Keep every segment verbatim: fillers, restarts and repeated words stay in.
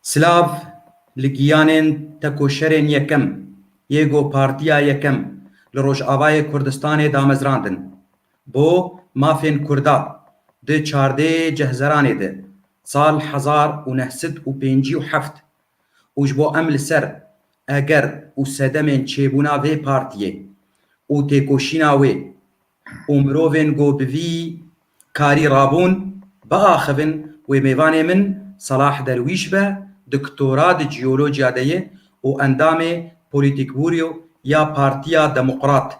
Silav li giyanên tekoşerên yekem yê ku Partiya Yekem li Rojavayê Kurdistanê damezrandin bo mafên Kurda di çardê Cehzeranê de sal hezar û neh sed û pêncî û heft û ji bo em li ser eger û sedemên çêbûna vê partiyê û têkoşîna wê û mirovên ku bi vî karî rabûn biaxivin, wê mêvanê min Salah Derwîş be, doktora di ciyolojiya de ye û endamê polîtîkbûrî ya Partiya Demokrat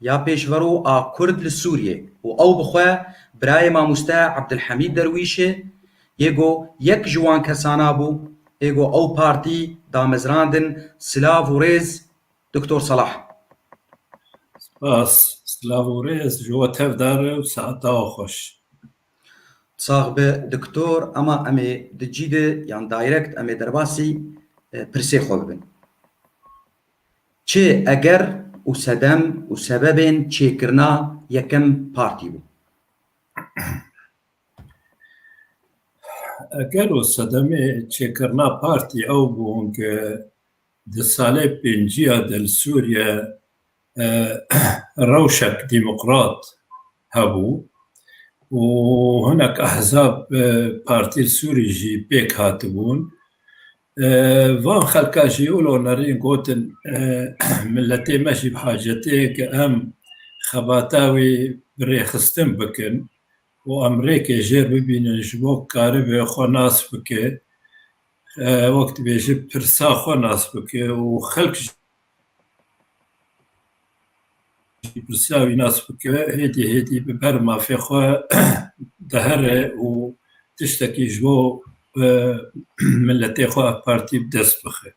ya Pêşverû a Kurd li Sûriyê û ew bi xwe birayê mamoste Abdulhamîd Derwîş e, yê ku yek ji wan kesana bû, ê ku ew partî damezrandin. Silav û rêz, Doktor Salah. Spas, silav û rêz, ji we tevdar e û saeta we xweş. Sax be doktor, ema em ê di cî de yan direct em ê derbasî, e, pirsê xwe bibin. Çi eger û sedem û sebebên çêkirina yekem partî bû? Eger û sedemê çêkirina partî ew bûn ku di salê pêncî ya de li Sûriye, e, rewşek demokrat hebû û hinek ehzab, e, partî li Sûrî jî pêk hatibûn. E, van xelka jî wilo nerîn gotin, e, miletê me jî bi hacetê ye ku em xebata wî bi rêxistin bikin û em rêkê jê bibînin ji bo karibe xwe nas bike, e, wek dibêje pirsa xwe nas bike û xelk jî pirsa wî nas bike, hêdî hêdî bi ber mafê xwe dihere û tiştekî ji bo, e, miletê xwe ev partî bi dest bixe.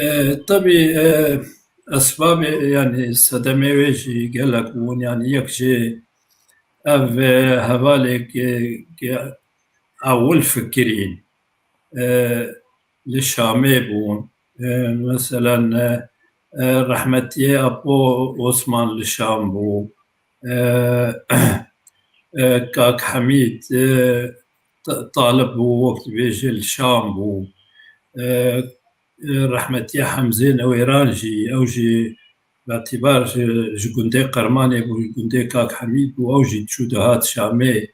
E, tabî, e, esbabê, yanî sedemê wê jî gelek bûn, yanî yek jê ev, e, hevalê ke, ke ewil fikirîn, e, li Şamê bûn. E, meselen, e, e, rehmetiyê Apo Osman li Şam bû. E, e, Kak Hemîd, e, Ta-, Talib bû, wek dibêje li Şam bû. E, e, rehmetiya Hemzê Newêran jî, ew jî betibar ji, ji gundê Qermanê bû, ji gundê Kak Hemîd bû, ew jî diçû dihat Şamê.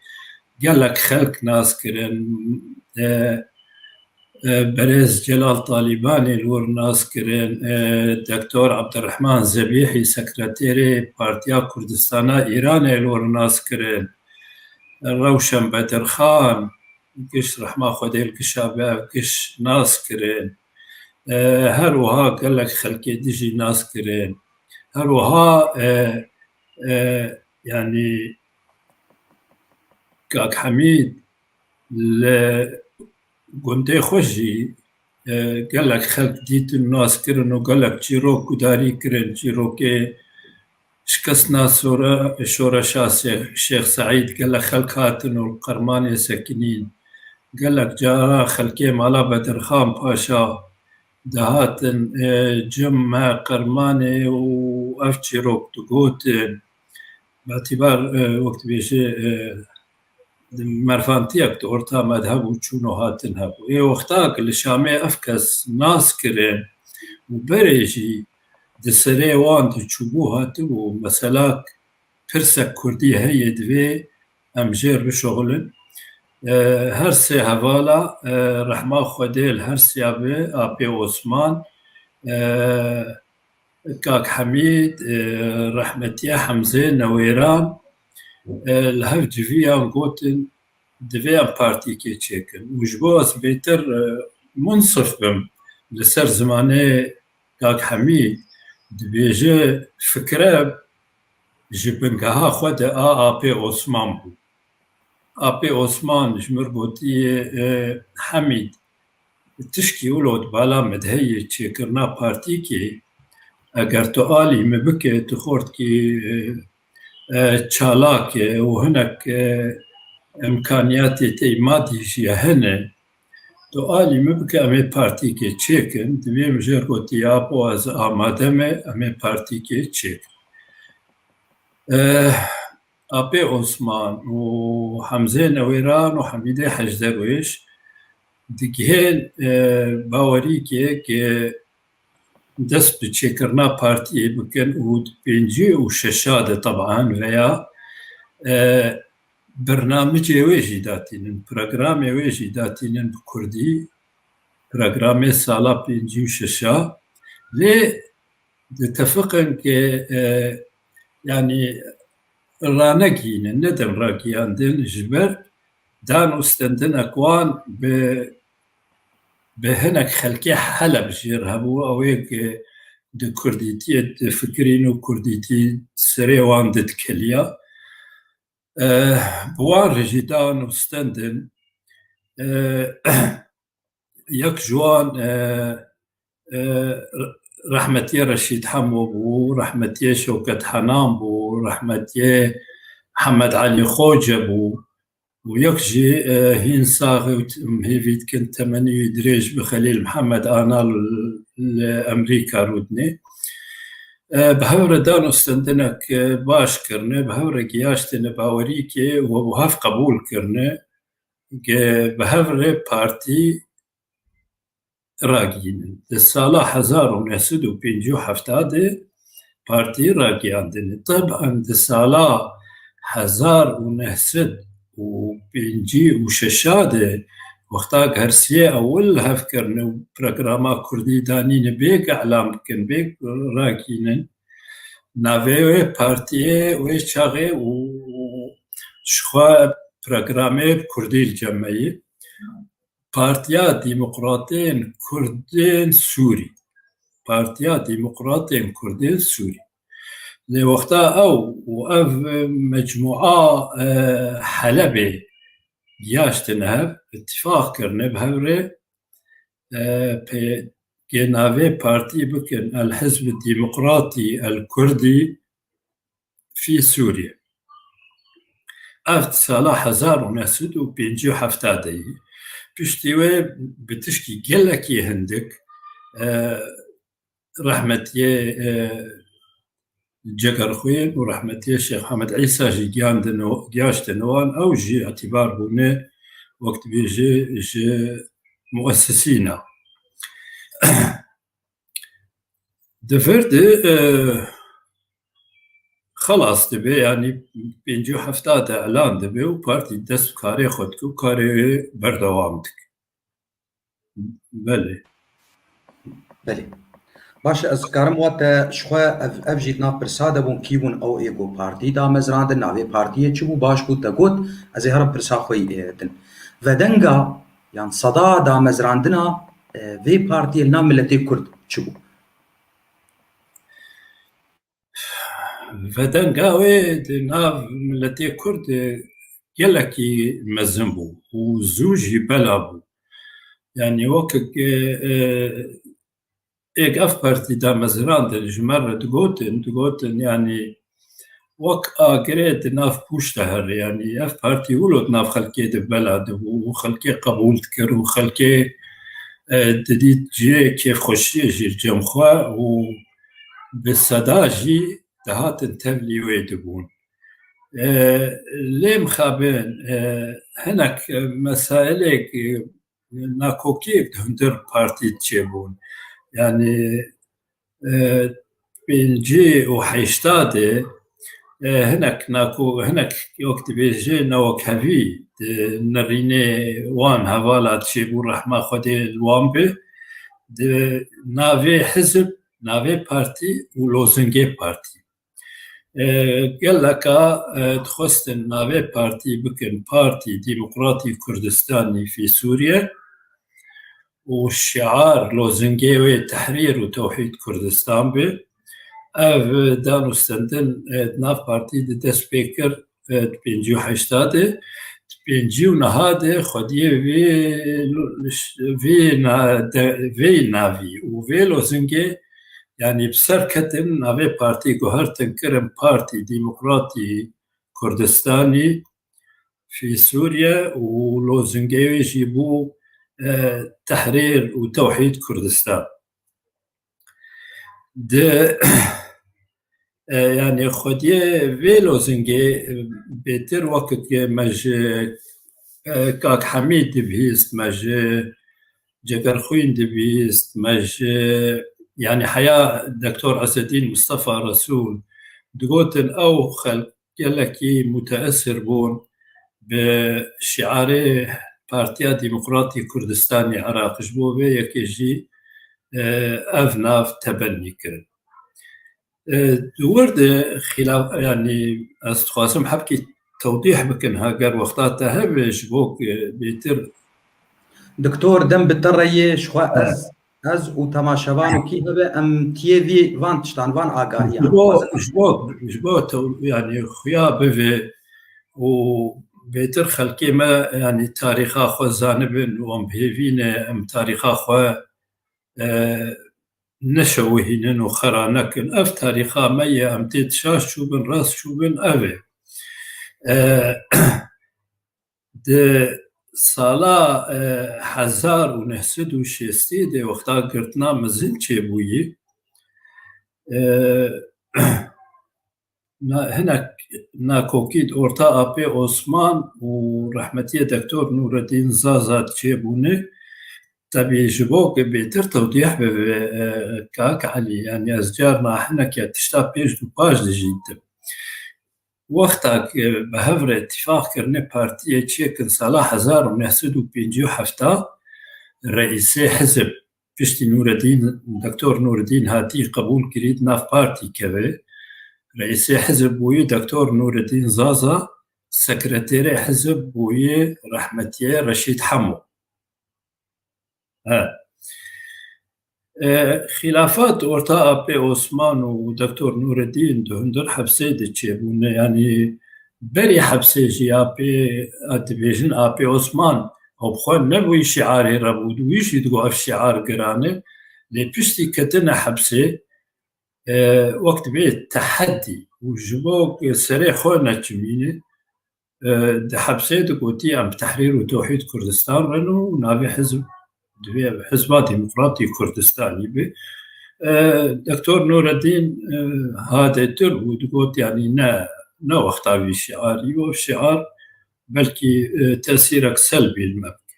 Gelek xelk nas kirin. E, e, Berêz Celal Talîbanê li wir nas kirin, e, Doktor Abdurrahman Zebîhî, sekreterê Partiya Kurdistana Îranê li wir nas kirin. Rewşen Bedirxan, giş rehma Xwedê li gişa be, giş nas kirin. E, her wiha gelek xelkê din jî nas kirin. Her wiha, e, e, yanî Kak Hemîd li gundê xwe jî, e, gelek xelk dîtin, nas kirin û gelek çîrok gudarî kirin. Çîrokê şikestina sore-, şoreşa Şê-, Şêx Seîd, gelek xelk hatin û li Qermanê sekinîn. Gelek cara xelkê mala Bedirxan Paşa dihatin, e, cem me Qermanê û ev çîrok digotin. Betibar, e, wek dibêje, e, merfantiyek di orta me de hebû, çûn û hatin hebû. Ê wexta ku li Şamê ev kes nas kirin û berê jî di serê wan de çûbû hatibû, mesela pirsek kurdî heye, divê em jêr bişuxulin. E, her sê hevala, e, rehma Xwedê li her sêya be, Apê Osman, e, Kak Hemîd, e, rehmetiye Hemzê Newêran, e, li hev civiyan gotin, divê em partîkê çêkin. Û ji bo ez bêtir, e, munsif bim li ser zimanê Kak Hemîd, dibêje fikre ji bingeha xwe de a Apê Osman bû. Apê Osman ji mir gotiye, e, Hemîd, tişkî wilo di bala me de heye çêkirina partîkê, eger tu alî min bike, tu xortkî, e, e, çalak e û hinek, e, imkaniyatê tey madî jî hene. Tu alî min bike, em ê partîkê çêkin. Divê min jê re gotiye, Apo, ez amade me, em ê partîkê çêkin. E, Apê Osman û Hemzê Newêran û Hemîdê Hecderwêş digihên, e, bawerîkê ke dest bi çêkirina partiyê bikin û di pêncî û şeşa de teban veya, e, bernamicê wê jî datînin, programê wê jî datînin bi kurdî, programê sala pêncî û şeşa. Lê ditefiqin ke, e, yanî ranegihînin, nedin ragiyandin ji ber dan û stendinek wan bi, bi hinek xelkê Heleb jê re hebû, ew ê ke di kurdîtiyê difikirîn û kurdîtî serê wan didikeliya. E, bi wan re jî dan û stendin, e, yek ji wan, e, e, rehmetiyê Reşîd Hemo bû, rehmetiyê Şewket Henan bû, rehmetiyê Mihemed Elî Xoce bû û yek jî, e, hîn sax e û t-, hêvî dikin temenî wî dirêj bi, Xelîl Mihemed Anal li Emerîka rûdinê. E, bi hev re dan û stendinek, e, baş kirine, bi hev re giyaştine bawerîkê û bi hev qebûl kirine. Ge-, bi hev re partî ragihînin. Di sala hezar û neh sed û pêncî û heft de partî ragiyandine. Teban di sala hezar û neh sed û pêncî û şeş de, wexta gersiyê ewil hev kirine û programa kurdî danîne bêk elan bikin, bêk ragihînin, navê wê partiyê wê çaxê û, û jixwe programê bi kurdî li cem me ye. Partiya Demokratên Kurdên Sûrî. Partiya Demokratên Kurdên Sûrî. Lê wexta ew û ev mecmûa, e, Helebê giyaştine hev, îtîfaq kirine bi hev re, e, pê, gê navê partî bikin El Hizb Demokratî El Kurdî fî Sûriyê. Ev di sala hezar û neh sed û pêncî û heft de yî. Piştî wê bi tişkî gelekî hindik, e, rehmetiyê, e, Cegerxwîn û rehmetiyê Şêx Hemed Îsa jî giyandin û giyaştin wan, ew jî îtîbar bûne wek dibêje ji muessisîna. Di vir de, e, xelas dibe, yanî pêncî û heft de elan dibe û partî dest bi karê xwe dike û karê wê berdewam dike. Belê. Belê. Baş e, ez karim wa te ji xwe ev, ev jî di nav pirsa de bûn, kî bûn ew ê ku partî damezrandin, navê partiyê çi bû, baş bû te got, ez ê herim pirsa xwe yî, e, din. Vedenga, yan seda damezrandina, e, vê partiyê li nav miletê Kurd çi bû? Vedenga wê di nav miletê Kurd, e, gelekî mezin bû û zû jî bela bû. Yanî wekek, e, e, êk ev partî damezrandin ji me re digotin, digotin, yanî wek agirê di nav pûş de here, yanî ev partî wilo di nav xelkê de bela dibû û xelkê qebûl dikir û xelkê, e, didît cihê kêfxweşiyê jî li cem xwe û bi seda jî dihatin tevlî wê dibûn. E, lê mixabin, e, hinek mesailek, e, nakokiyek di hundir partî çêbûn. Yanî, e, pêncî û heşta de, e, hinek nako-, hinek wek dibêje newekhevî di nerînê wan hevala çêbû, rehma Xwedê li wan be, di navê hizib, navê partî û lozingê partî. E, geleka, e, dixwestin navê partî bikin Partî Demokratî Kurdistanî fî Sûriye û şiar, lozingê wê Tehrîr û Tewhîd Kurdistan be. Ev dan û stendin, e, di nav partî de dest pê kir, e, di pêncî û heşta de, di pêncî û neha de xwediyê vê, vê na-, de-, vê navî û vê lozingê, yanî bi ser ketin navê partî guhertin kirin Partî Demokratî Kurdistanî fî Sûriye û lozingê wê jî bû, e, Tehrîr û Tewhîd Kurdistan. Di, e, yanî xwediyê vê lozingê, e, bêtir wekî me ji e, Kak Hemîd dibihîst, me ji Cegerxwîn dibihîst, me ji, yanî heya Doktor Esedîn Mistefa Resûl digotin, ew xelk gelekî muteesir bûn bi şiarê Partiya Demokratî Kurdistanê Iraq. Ji bo vê yekê jî, e, ev nav tebennî kirin. E, di wir de xîlaf, yanî ez dixwazim hebkî tewdîh bikin, heger wexta te hebe, ji bo ku bêtir Doktor, dem bi te re yê, ji xwe ez, ez û temaşevan û kî hebe, em tiyê vî van tiştan, van agahiyan. Ji bo, ji bo, ji bo tew-, yanî xuya bivê û bêtir xelkê me, yanî tarîxa xwe zanibin û em bi hêvî ne, em tarîxa xwe, e, neşewihînin û xera nekin. Ev tarîxa me ye, em tê şaş çûbin, rast çûbin, ev e. E, di sala, e, hezar û neh sed û şêstî de wexta girtina mezin çêbûyî, e, na-, hinek nakokî di orta Apê Osman û rehmetiyê Doktor Nûreddîn Zaza çêbûne. Tebî ji bo ku bêtir tewdîh bibe, e, Kak Elî, yanî ez carna hineke tişta pêş û paş dijîtim. Wexta ku bi hev re îtîfaq kirine partiyê çêkin sala hezar û neh sed û pêncî û heft, reîsê hizb, piştî Nûreddîn, Doktor Nûreddîn hatî qebûl kirî di nav partî keve. Reîsê hizb bûyî Doktor Nûreddîn Zaza, sekreterê hizb bûyî rehmetiyê Reşîd Hemo. He. E, xîlafat orta Apê Osman û Doktor Nûreddîn di hundir hepsê de çêbûne. Yanî berî hepsê jî Apê, a dibêjin Apê Osman, ew bi xwe nebûyî şiarê re bû, wî jî digot ev şiar giran e. Lê piştî ketine hepsê, e, wek dibê tehedî û ji bo ku serê xwe neçimîne, e, di hepsê digotî, em bi Tehrîr û Tewhîd Kurdistan re ne û navê hizb divê Hizba Demokratî Kurdistanî be. E, Doktor Nûreddîn, e, hadêtir bû, digot, yanî ne, ne wexta vî şiarî, ev şiar belkî, e, tesîrek selbî li me bike.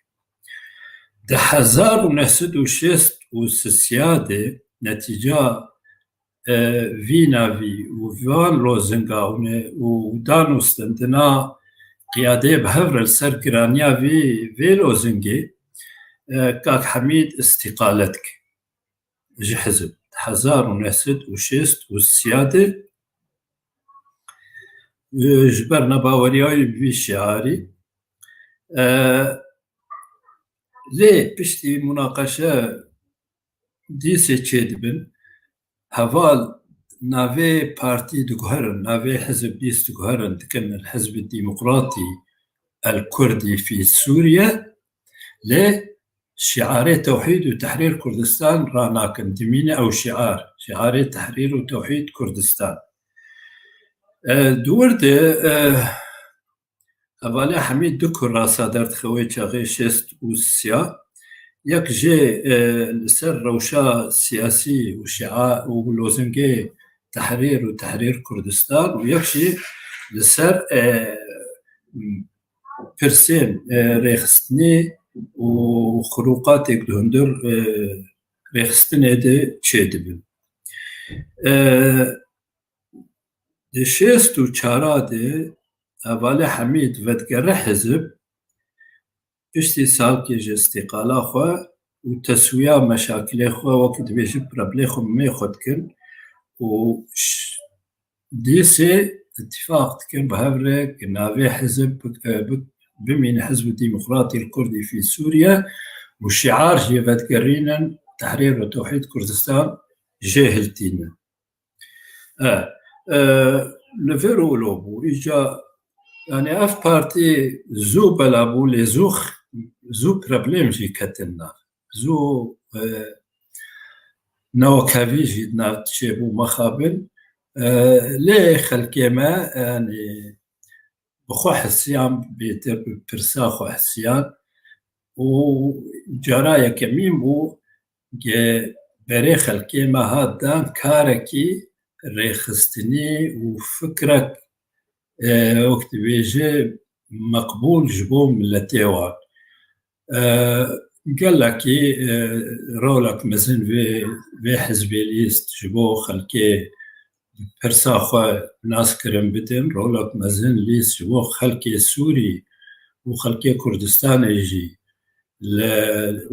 Di hezar û neh sed û şêst û sisiya de netîca, e, vî navî û van lozinga hûn û danûstendina qiyadê bi hev re li ser giraniya vî, vê lozingê, e, Kak Hemîd îstîqalet kir ji hizb. Hezar û neh sed û şêst û sisiya de, e, ji ber nebaweriya wî bi vî şiarî, e, lê piştî munaqeşe dîsê çêdibin, heval navê partî diguherin, navê hizb dîs diguherin, dikin el Hizb Demokratî el Kurdî fî Sûriye, lê şiarê Tewhîd û Tehrîr Kurdistan ranakin, dimîne ew şiar, şiarê Tehrîr û Tewhîd Kurdistan. E, di wir de, e, hevalê Hemîd du kurasa derdixe wê çaxê şêst û sisiya. Yek jê, e, li ser rewşa siyasî û şia-, û lozingê Tehrîr û Tehrîr Kurdistan û yek jî li ser, e, pirsên, e, rêxistinê û xirûqatêk di hundir, e, rêxistinê de çêdibin. E, di şêst û çara de hevalê Hemîd vedigere hizb, piştî salkê ji îstîqala xwe û teswiya meşakilê xwe, wekî dibêjin, problê xwe mê xwe dikin û ş-, dîsê îtîfaq dikin bi hev re ku navê hizb bi-, bi-, bimîne Hizb Demokratî Kurdî fî Sûriye û şiar jê vedigerînin Tehrîr û Tewhîd Kurdistan jê hiltînin. E, e, li vir wilo bû. Îca, yani ev partî zû bela bû, lê zû x-, zû problem jî ketin nav. Zû, e, newekhevî jî di nav çêbû mexabin. E, lê xelkê me, yani, bi xwe hisiyan, bêtir bi pirsa xwe hisiyan û cara yekemîn bû ge berê xelkê me hat dan karekî rêxistinî û fikrek, e, wek dibêje, meqbûl ji bo miletê wan. E, gelekî, e, rolek mezin vê, vê hizbê lîst ji bo xelkê pirsa xwe nas kirin bidin, rolek mezin lîst ji bo xelkê Sûrî û xelkê Kurdistanê jî li,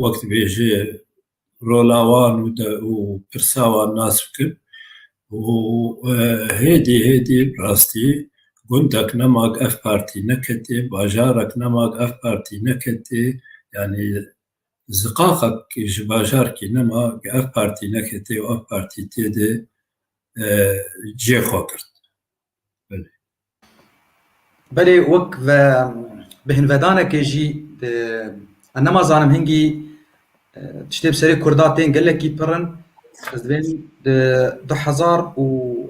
wek dibêje, rola wan û de, û pirsa wan nas bikin. Û, e, hêdî, hêdî rastî gundek nema ev partî neketê, bajarek nema ev partî neketê, yanî ziqaqek ji bajarkî nema ev partî neketê û ev partî tê de, e, cihê xwe girt. Belê. Belê, wek ve bihinvedanekê jî, e, ez nema zanim hingî, e, tiştê bi serê Kurda tên gelekî pir in. Ez dibêm di du hezar û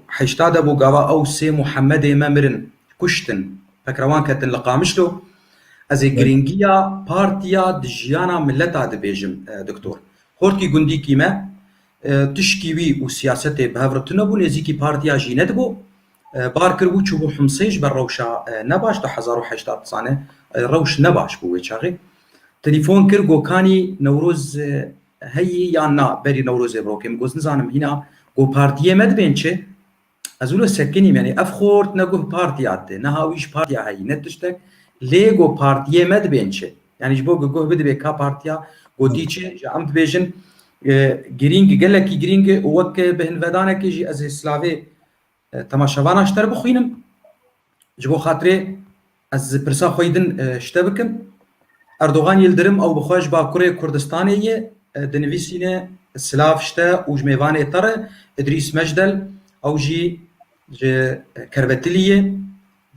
heşta de bû gava ew sê Muhemmedê me mirin, kuştin, pekrewan ketin li Qamişlo. Ez ê Evet. girîngiya partiya di jiyana mileta dibêjim, e, doktor. Xortî gundîkî me, e, tişkî wî û siyasetê bi hev re tune bû, nêzîkî partiya jî nedibû. E, bar kir û çûbû Himsê ji ber rewşa, e, nebaş, du hezar û heşt dizane, e, rewş nebaş bû wê çaxê. Telefon kir, got kanî Newroz, e, heyî yan na, berî Newrozê birokê. Min got, nizanim hîna, got partiyê me dibên çi? Ez wilo sekinîm, yanî ev xort ne guh partiya dide, ne hawî ji partiya heyî, ne tiştek, lê got partiyê me dibên çi? Yanî ji bo ku guh bidibe ka partiya gotî çi, ji em dibêjin, e, girîng, gelekî girîng û wek bihinvedanekê jî ez ê silavê, e, temaşevana ji te re bixwînim. Ji bo xatirê ez pirsa xwe yî din, e, ji te bikim. Erdogan Yildirim, ew bi xwe ji Bakurê Kurdistanê ye, e, dinivîsîne silav ji te û ji mêvanê te re. Îdrîs Mecdel, ew jî ji Kerbetilî ye.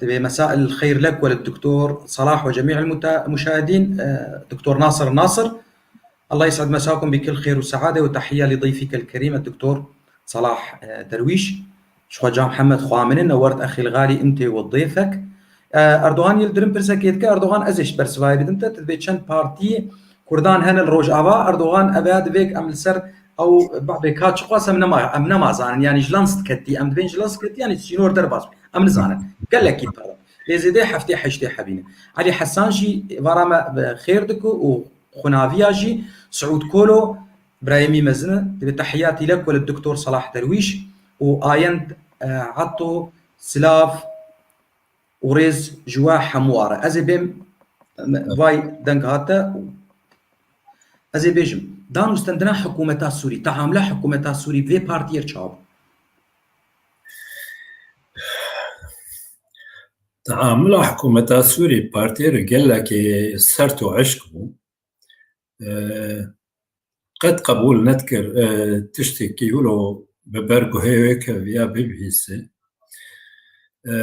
Dibê mesail xeyr lek welid Doktor Salah ve cemî'il muta-, muşahidîn, e, Doktor Nasir Nasir. الله يسعد مساكم بكل خير وسعادة، وتحية لضيفك الكريم الدكتور صلاح، آه، درويش. Ji xwe ca Mihemed xwe min e, newert exî l-xalî, ente we dêfek. E, Erdogan Yildirim pirsekê dike, Erdogan, ez ê ji bersivayê bidim te, tu dibê çend partiyê Kurdan hene li Rojava, Erdogan, eve divêk em li ser ew bebê ka çiqas em nema, em nema zanin, yanî ji lens diketî, em dibên ji lens diketî, yanî sînor derbas, em nizanin. Gelekî pere. Lê zêdê heftê heştê hebîne. Elî Hesan jî vara me xêr dike û xunaviya jî, Siûd Kolo, birayê mî mezin e, dibê tehiyatî lek welid Doktor Salah Derwîş û ayend, e, Ato, silav û rêz ji we hemû are. Ez ê bêm, vay deng hate, ez ê bêjim, dan û stendina hikûmeta Sûrî, teamula hikûmeta Sûrî vê partiyê çawa bû? Teamula hikûmeta Sûrî partiyê re gelekî sert û eşk bû. E, qet qebûl nedikir, e, tiştekî wilo bi ber guhê wê keviya bibihîse. E,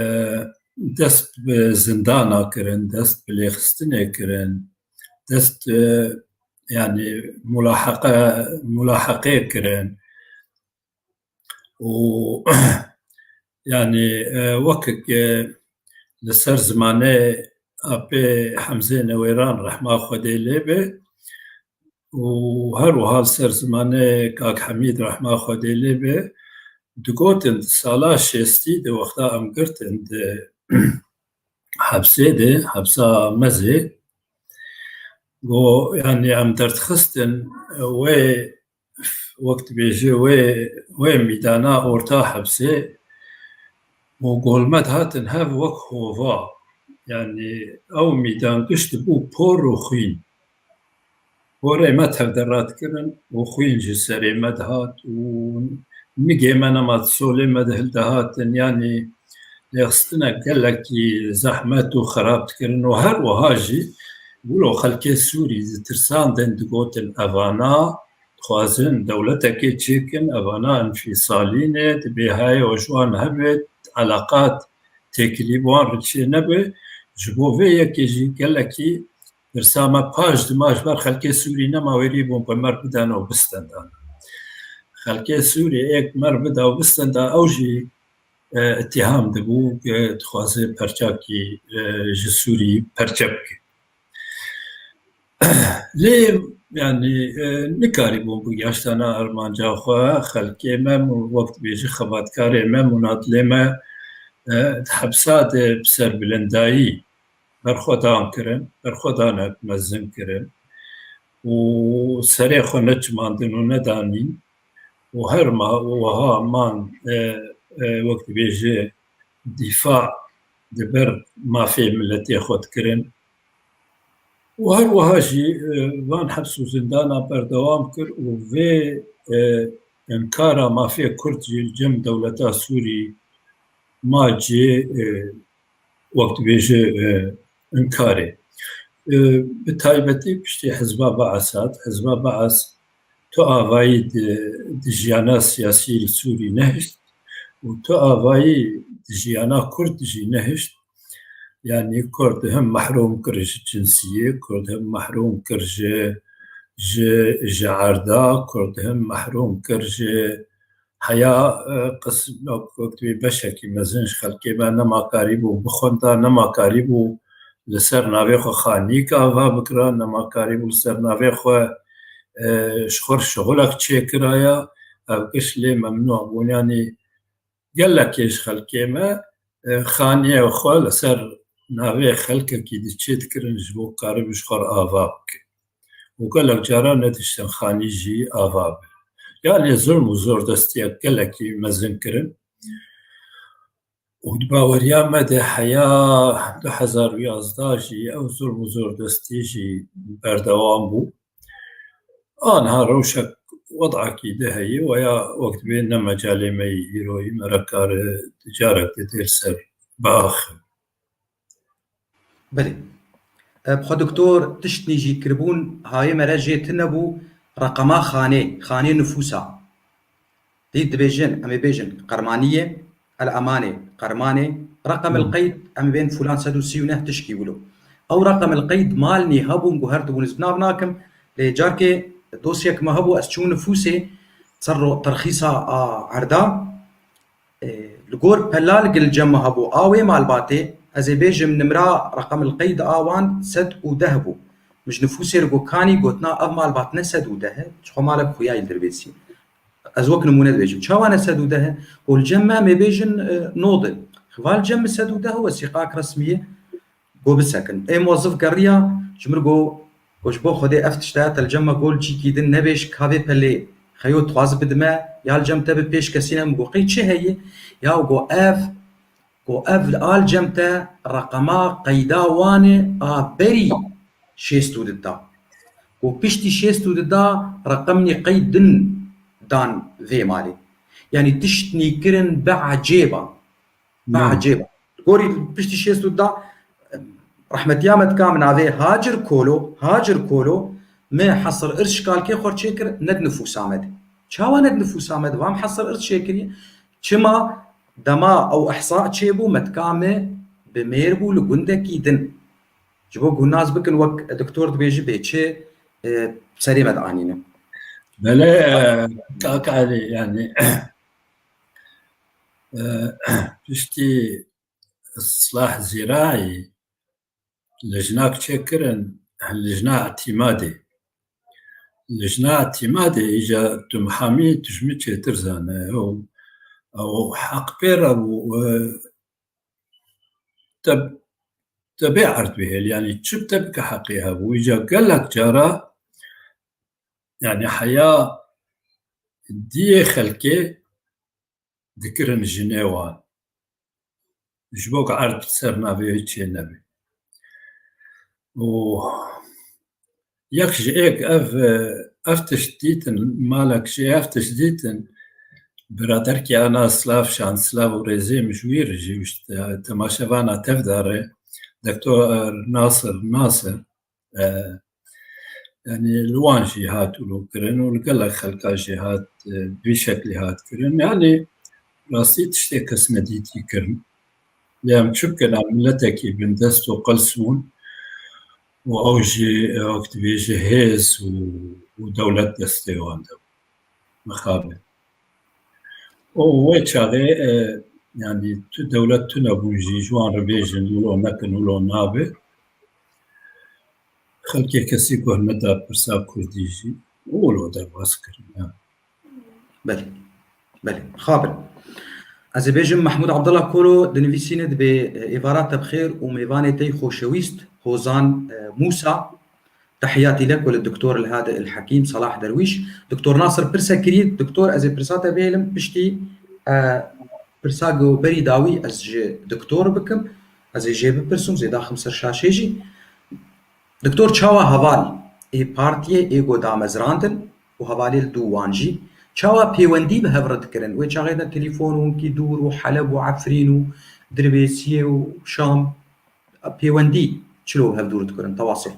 dest bi zindana kirin, dest bi lêxistinê kirin, dest, e, yanî mulaheqe, mulaheqê kirin. û, yanî, e, wekek, e, li ser zimanê Apê Hemzê Newêran rehma Xwedê lê be û her wiha li ser zimanê Kak Hemîd rehma Xwedê lê be, digotin di sala şêstî de wexta em girtin di hepsê de, hepsa Mezê, got, yanî em derdixistin wê, wek dibêje, wê, wê mîdana orta hepsê û golme dihatin hev wek hova. Yanî ew mîdan giş dibû por û xwîn. Porê me tevde radikirin û xwîn ji serê me dihat û nigê me nema di solê me de hildihatin. Yanî lêxistina gelekî zehmet û xerab dikirin û her wiha jî wilo xelkê Sûrî ditirsandin, digotin, evana dixwazin dewletekê çêkin, evana enfîsalî ne, dibê heye ji wan hebe eleqat têkilî bi wan re çê nebe. Ji bo vê yekê jî gelekî pirsa me paş dima ji ber xelkê Sûrî nema wêrî bûn ku mer bidan û bistendan. Xelkê Sûrî êk mer bida û bistenda, ew jî, e, îtîham dibû, e, dixwaze perçakî, e, ji Sûrî perçe bike. Lê, yanî, e, nikarîbûn bigihaştana armanca xwe, xelkê me, wek dibêje xebatkarê me, munadilê me, e, di hepsa de bi serbilindayî berxwedan kirin, berxwedanek mezin kirin û serê xwe neçimandin û nedanîn û her ma û wiha man, e, e, wek dibêje dîfa di ber mafê miletê xwe dikirin. Û her wiha jî, e, van heps û zindana berdewam kir û vê, e, inkara mafê Kurd jî li cem dewleta Sûrî ma cê, e, wek dibêje, e, inkarê. E, bi taybetî piştî Hizba Baas hat. Hizba Baas tu avayî di, di jiyana siyasî li Sûrî nehişt û tu avayî di jiyana Kurd jî nehişt. Yanî Kurd him mehrûm kir ji cinsiyê, Kurd him mehrûm kir ji, ji, ji erda, Kurd him mehrûm kir ji heya, e, qis-, wek dibê beşekî mezin ji xelkê me nema karîbû bixwenda, nema karîbû li ser navê xwe xanîk ava bikira, nema karîbû li ser navê xwe, e, ji xwe şixulek çêkiraya. Ev giş lê memnû bûn. Yanî gelekê ji xelkê me, e, xaniyê xwe li ser navê xelkekî di çê dikirin ji bo karibû ji xwe re ava bikin. Û gelek caran nediştin xanî jî ava be. Yanî zulm û zordestiyek gelekî mezin kirin. Û di baweriya me de heya du hezar û yazdeh jî ew zulm û zordestî jî berdewam bû. Aniha rewşek, wed'ekî de heye, weya wek dibê ne mecalê me yî îroyî, me re kare carek di dêr ser biaxivin. Belê. E, bi xwe doktor tiştnî jî kiribûn, hayê me re jê tune bû, reqema xanê, xanê nifûsa. Dî dibêjin, em ê bêjin Qermaniyê, El Emanê, Qermanê, reqem el qeyd, em ê bên fulan sed û sî û neh tişkî wilo. Ew reqem el qeyd malnî hebûn, guhert bûn, ez bi nav nakim, lê carkê dosyek me hebû, ez çûm nifûsê, ser ro-, terxîsa a erda, e, li gor pelalgil cem me hebû, a wê malbatê, ez ê bêjim nimra reqem el qeyd a wan sed û deh bû. Min ji nifûsê re got kanî, gotina ev malbat ne sed û deh e, ji xwe malek xuya yî li dirbêsî. Ez wek nimûne dibêjim. Çawa ne sed û deh e? Û li cem me, em ê bêjin, e, nod e. Xival cem min sed û deh e, wesîqak resmî ye. Go bisekin. Ê muwezif geriya, ji min go, go ji bo Xwedê ev tişt e, te li cem me go li cîkî din nebêj, ka vê pelê xeyo dixwaz bidime, ya li cem te bi pêş kesî ne, min go qey çi heye? Ya go ev, go ev li al cem te reqema qeyda wan e a berî şêst û du da. Go piştî şêst û du da reqemnî qeyd din dan vê malê. Yanî tiştnî kirin bi ecêba. Bi ecêba. Gorî piştî şêst û da, rehmetiya me dika min navê Hacir Kolo, Hacir Kolo, me hesir irs şikalkê xwe çêkir, ne di nifûsa me de. Çawa ne di nifûsa me de? Vam hesir irs çêkiriye. Çima dema ew ihsa çêbû, me dika me bi mêr bû li gundekî din. Ji bo ku nas bikin, wek doktor dibêji bê çi, e, serê me dianîne. Belê, e, kak Elî, yanî, e, piştî Islah Zîraî lijnak çêkirin, lijna îtîmadê. Lijna îtîmadê îca tu mihamî tu ji min çêtir zane. Ew, ew heqpêr e û, e, te, te bê erd bihêl, yanî çi te bike heqê hebû. Îca gelek cara, yanî heya diyê xelkê dikirin jinê wan. Ji bo ku erd ser navê wê çê nebe. Û yek ji êk ev, ev tişt dîtin, malek ji ev tişt dîtin, biraderkî Ana Slav, şan Slav û rêzê min ji wî re jî, temaşevana tev de re, Doktor Nasir Nasir, e, yanî li wan jî hat wilo kirin û li gelek xelka jî hat, e, bi vî şeklî hat kirin. Yanî rastî tiştê kes nedîtî kirin. Lê em çi bikin, em miletekî bindest û qels bûn û ew jî, e, wek dibêje hêz û, û dewlet destê wan de bû. Mixabin. Û wê çaxê, e, yanî tu dewlet tune bûn jî, ji wan re bêjin, wilo nekin, wilo nabe. Xelkê kesî guh neda pirsa kurdî jî, û wilo derbas kirin, ya. Belê. Belê. Mixabin. Ez ê bêjim, Mehmûd Abdullah Kolo dinivîsîne, dibê, e, êvara te bi xêr û mêvanê te yî xoşewîst, Hozan, e, Mûsa. Tehiyatî lek we li Doktor Elhadi Elhekîm Salah Derwîş. Doktor Nasir pirse kirî, doktor, ez ê pirsa te bihêlim, piştî, e, pirsa ku berî dawî ez ji doktor bikim, ez ê jê bipirsim, zê daxim ser şaşê jî. Doktor, çawa heval ê partiyê ê ku damezrandin û hevalê li dû wan jî, çawa pêwendî bi hev re dikirin? Wê çaxê de telefon û hinkî dûr û Heleb û Efrîn û Dirbêsiyê û Şam, pêwendî çilo bi hev dûr dikirin, tewasûl?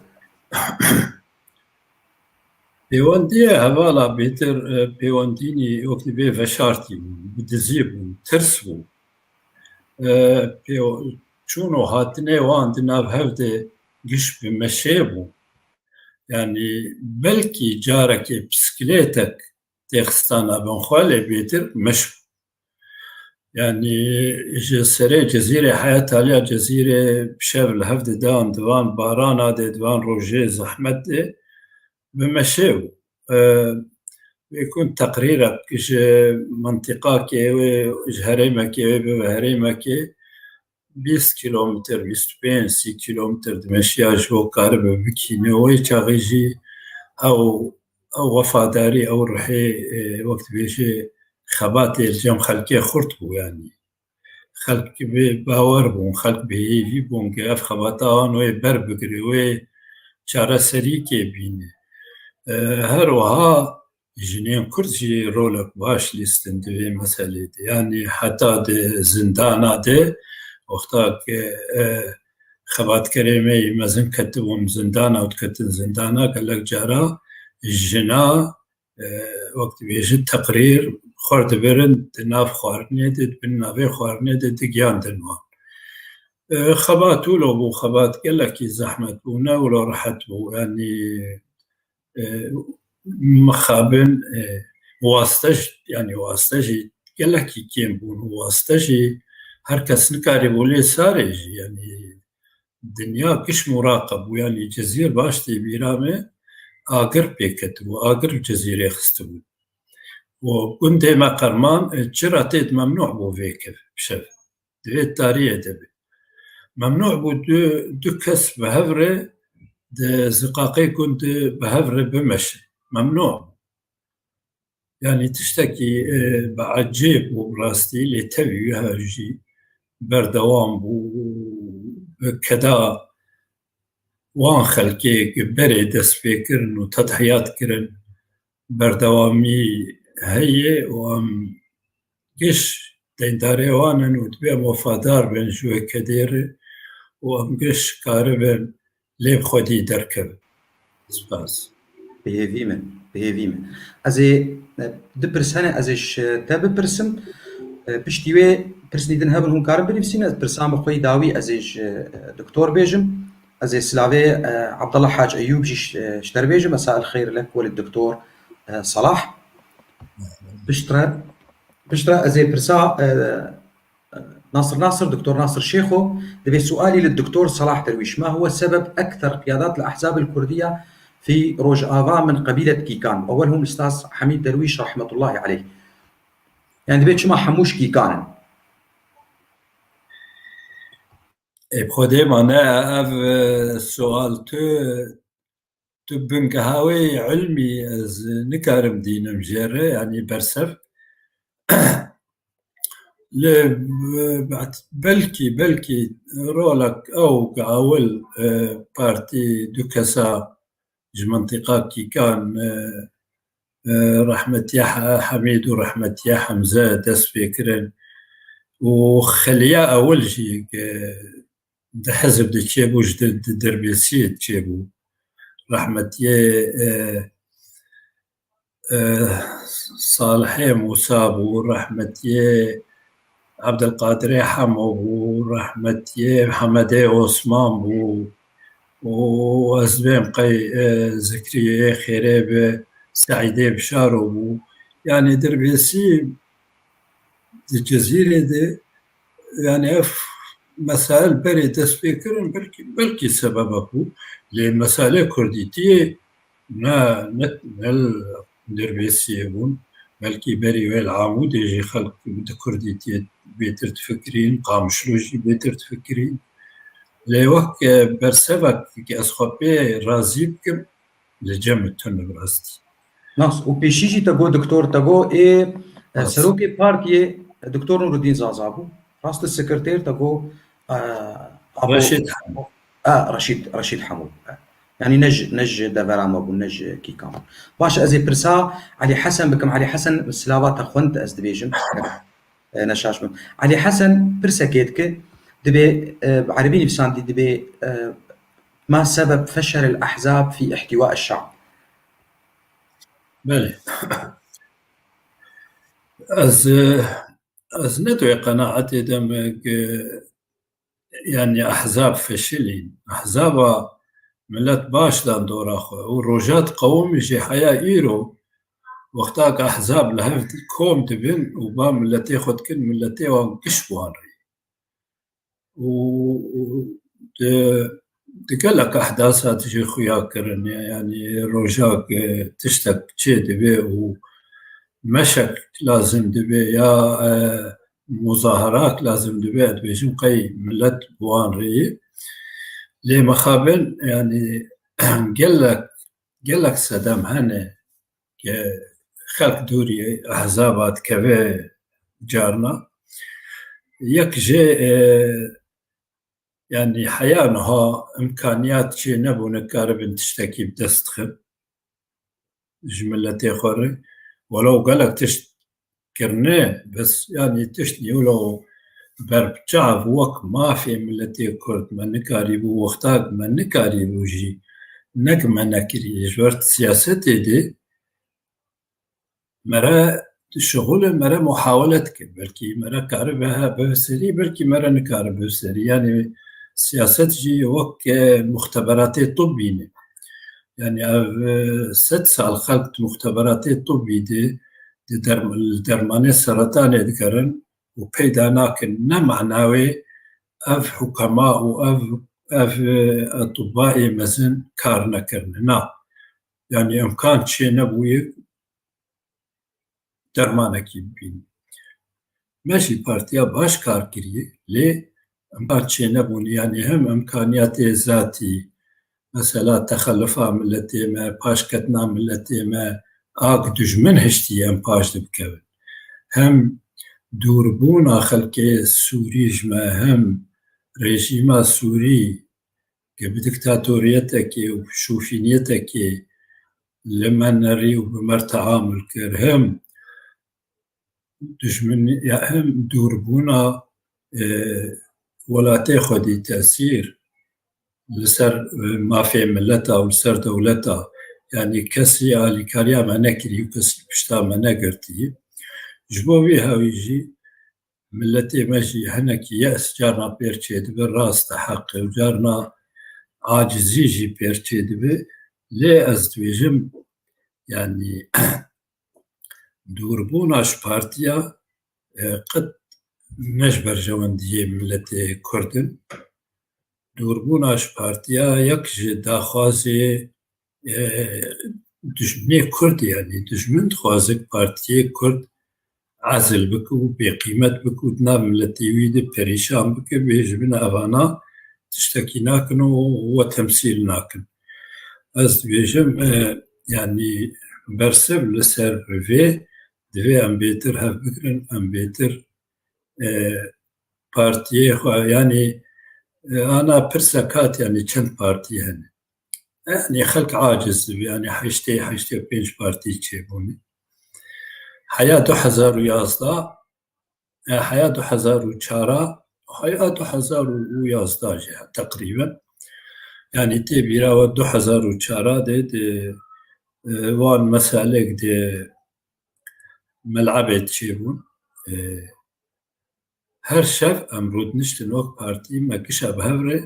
Pêwendiyê hevala bêtir, e, pêwendînî wek dibê veşartî bûn, bi dizî bûn, tirs bû. E, pêw-, çûn û hatinê wan di nav hev de giş bi meşê bû. Yanî belkî carekê pisiklêtek têxistana bin xwe, lê bêtir meş bû. Yanî ji serê Cezîrê, Heyat Aliya Cezîrê bi şev li hev didan, di van barana de, di van rojê zehmet de bi meşê bû. E, wê ku teqrîrek ji mintîqakê wê, ji herêmekê wê bibe herêmekê, bîst kîlometr, bîst û pênc, sî kîlometr dimeşiya ji bo karibe bikîne. Wê çaxê jî ew, ew wefadarî, ew rihê, e, wek dibêje, xebatê li cem xelkê xurt bû, yanî. Xelk bi bawer bûn, xelk bi hêvî bûn ku ev xebata wan wê ber bigire, wê çareserîkê bîne. E, her wiha jinên Kurd jî rolek baş lîstin di vê meselê de. Yanî heta di zindana de, wexta ku, e, xebatkerê me yî mezin ketibûn zindana û diketin zindana, gelek cara jina, e, wek dibêjin teqrîr xwe dibirin di nav xwarinê de, di bin navê xwarinê de digiyandin wan. E, xebat wilo bû, xebat gelekî zehmet bû, ne wilo rehet bû. Yanî, e, mixabin, e, waste jî, yanî waste jî gelekî kêm bûn. Waste jî her kes nikarîbû lê sarê jî, yanî dinya giş muraqeb bû, yanî Cezîr baş tê bîra me, agir pê ketibû, agir li Cezîrê xistibû. Û gundê me Qerman, e, çira tê di memnû bû vê kev, bi şev. Di vê tariyê de be. Memnû bû du, du kes bi hev re di ziqaqê gund bi hev re bimeşin. Memnû bû. Yanî tiştekî, e, bi ecêb bû bi rastî, lê tevî wiha jî berdewam bû. Bi keda wan xelkê ku berê dest pê kirin û tedhiyat kirin, berdewamî heye û em giş deyndarê wan in û dibê em wefadar bin ji wê kedê re û em giş karibin lê bi xwedî derkevin. Spas. Bi hêvî me, bi hêvî me. Ez ê, e, du pirs hene, ez ê ji te bipirsim. E, piştî wê pirsî din hebin, hûn karin binivîsîn, ez pirsan bi xwe yî dawî ez ê ji, e, doktor bêjim. Ez ê silavê, e, Abdullah Hac Eyûb jî ji, e, ji te re bêjim. Mesail xeyr lek welid doktor, e, Salah. Piştre, piştre ez ê pirsa, e, Nasir Nasir, Doktor Nasir Şêxo, dibê sualî li Doktor Salah Derwîş, ما هو سبب أكثر قيادات الأحزاب الكردية في Rojava min قبيلة Kîkan؟ أولهم الأستاذ حميد درويش رحمة الله عليه. Yani dibê çima hemû ji Kîkan in? Ê, bi xwedê ma ne, ev, e, sual tu, tu bingeha wê ilmî ez nikarim dînim jê re, yanî bersev. Lê, e, belkî, belkî rolek ew ku ewil, e, partî du kesa ji mintîqa Kîkan, e, e, rehmetiya He-, Hemîd û rehmetiya Hemze dest pê kirin û xeliya ewil jî, e, di hizb de çêbû, ji di, di Dirbêsiyê çêbû. Rehmetiyê, e, e, Salihê Mûsa bû, rehmetiyê Ebdilqadirê Hemo bû, rehmetiyê Mihemedê Osman bû û ez dibêm qey, e, zikriyê xêrê bi Seîdê Bişaro bû. Yanî Dirbêsî di Cezîrê de, yanî ev mesail berê dest pê kirin, belkî, belkî sebebek bû. Lê meselê kurdîtiyê ne, ne, ne li Dirbêsiyê bûn. Belkî berî wê li Amûdê jî xelk bi kurdîtiyê bêtir difikirîn, Qamişlo jî bêtir difikirîn. Lê wek, e, bersevek ez xwe pê razî bikim, li cem min tune bi rastî. Nas, û pêşî jî te got, doktor, te got, ê, e, Nas. serokê partiyê, e, doktor Nûreddîn Zaza bû. Rast e, sekreter te got, e, Abo-, Reşîd Hemo. E, Reşîd, Reşîd Hemo. E. Yanî ne ji, ne ji devera me bûn, ne ji kîkan bûn. Baş, ez ê pirsa Elî Hesen bikim. Elî Hesen, silava te xwend, ez dibêjim. E, neşaş bim. Elî Hesen pirsekê dike, dibê, e, bi erebî nivîsandî dibê, e, ما سبب فشل الأحزاب في احتواء الشعب؟ Belê. Ez, e, ez ne di wê qenaetê de me ke, yanî ehzab feşilîn. Ehzaba milet baş dan dora xwe. Û roja diqewimî jî heya îro, wexta ke ehzab li hev kom dibin û ba miletê xwe dikin, miletê wan giş bi wan re. Û, û di, di gelek ehdasa dijî xuya kirin, yanî rojak, e, tiştek çê dibe û meşek lazim dibe ya, e, muzaharak lazim dibe, ez dibêjim qey milet bi wan rêyê. Lê mixabin, yanî gelek, gelek sedem hene ke xelk dûrî ehzaba dikeve carna. Yek jê, e, yanî heya niha imkaniyat çê nebûne karibin tiştekî bi dest dixin ji miletê xwe re. Welew gelek tişt kirine, bes yanî tişt nî wilo ber bi çav wek mafê miletê Kurd me nikarîbû, wextak me nikarîbû jî, nek me nekirî. Ji ber siyasetê de mere şixulê mere muhawele dike. Belkî mere karibe he bive serî, belkî mere nikare bive serî. Yanî siyaset jî wek, e, muxteberatê tibbî ne. Yanî ev, e, sed sal xelk di muxteberatê tibbî de di derm-, li dermanê seretanê digerin û peyda nakin ne mana wê ev hukema û ev, ev, e, etibbayê mezin kar nekirine. Na. Yanî imkan çê nebûye dermanekî bibînin. Me jî partiya baş kar kiriye, lê imkan çênebûn, yanî hem imkaniyatê zatî, mesela texellufa miletê me, paşketina miletê me, a ku dijmin hiştî em paş dibikevin. Hem dûrbûna xelkê Sûrî ji me, hem rejîma Sûrî ke bi dîktatoriyetekê û bi şofîniyetekê li me nerî û bi me teamul kir, hem dijminî-, ya hem dûrbûna, e, welatê xwedî tesîr li ser, e, mafê mileta û li ser dewleta, yanî kesî alîkariya me nekirî û kesî pişta me negirtî. Ji bo vî hewî jî miletê me jî hinekî ye's carna pêr çêdibe, rast e, heq e, û carna acizî jî pêr çêdibe. Lê ez dibêjim, yanî dûrbûna ji partiya, e, qet ne ji berjewendiyê miletê Kurd in. Dûrbûna ji partiya yek ji daxwazê, e, dijminê Kurd, yanî dijmin dixwaze ku partiyê Kurd ezil bike û bêqîmet bike û di nav miletê wî de perîşan bike, bê ji bin evana tiştekî nakin û we temsîl nakin. Ez dibêjim, e, yanî bersiv li ser vê divê em bêtir hev bigirin, em bêtir, e, partiyê xwe, yanî, e, ana pirsek hat, yanî çend partî hene? Yanî xelk aciz dibe, yanî heştê, heştê û pênc partî çêbûne. Heya du hezar û yazdeh, e, heya du hezar û çar, heya du hezar û yazdeh jî teqrîben. Yanî tê bîra we du hezar û çar de, de, e, wan meselek de melebê çêbûn. E, Her şev em rûdiniştin wek partî, me gişa bi hev re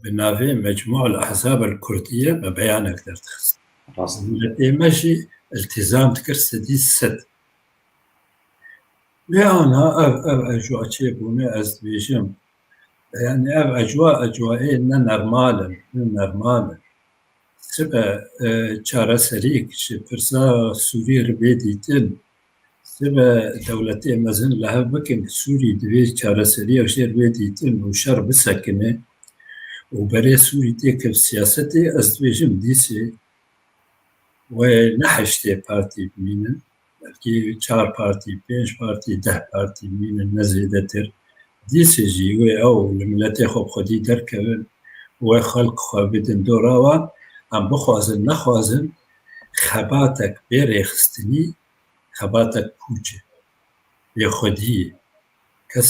bi navê Mecmû el Ehzab el Kurdiye me beyanek derdixist. Rast. Miletê me jî iltizam dikir sedî sed. Lê ana ev, ev ecwa çêbûne, ez dibêjim. Yanî ev ecwa, ecwayê ne normal in, ne normal in. Sibe, e, çareserîk ji pirsa Sûrî re bê dîtin. Dibe dewletê mezin li hev bikin, Sûrî divê çareseriya jêr wê dîtin û şer bisekine û berê Sûrî têkeve siyasetê, ez dibêjim dîsê wê ne heştê partî bimînin, belkî çar partî, pênc partî, deh partî bimînin, ne zêdetir. Dîsê jî wê ew li miletê xwe bi xwedî derkevin, wê xelk xwe bidin dora wan, em bixwazin nexwazin, xebatek bê rêxistinî, xebatek pûç e, bê xwedî ye. Kes,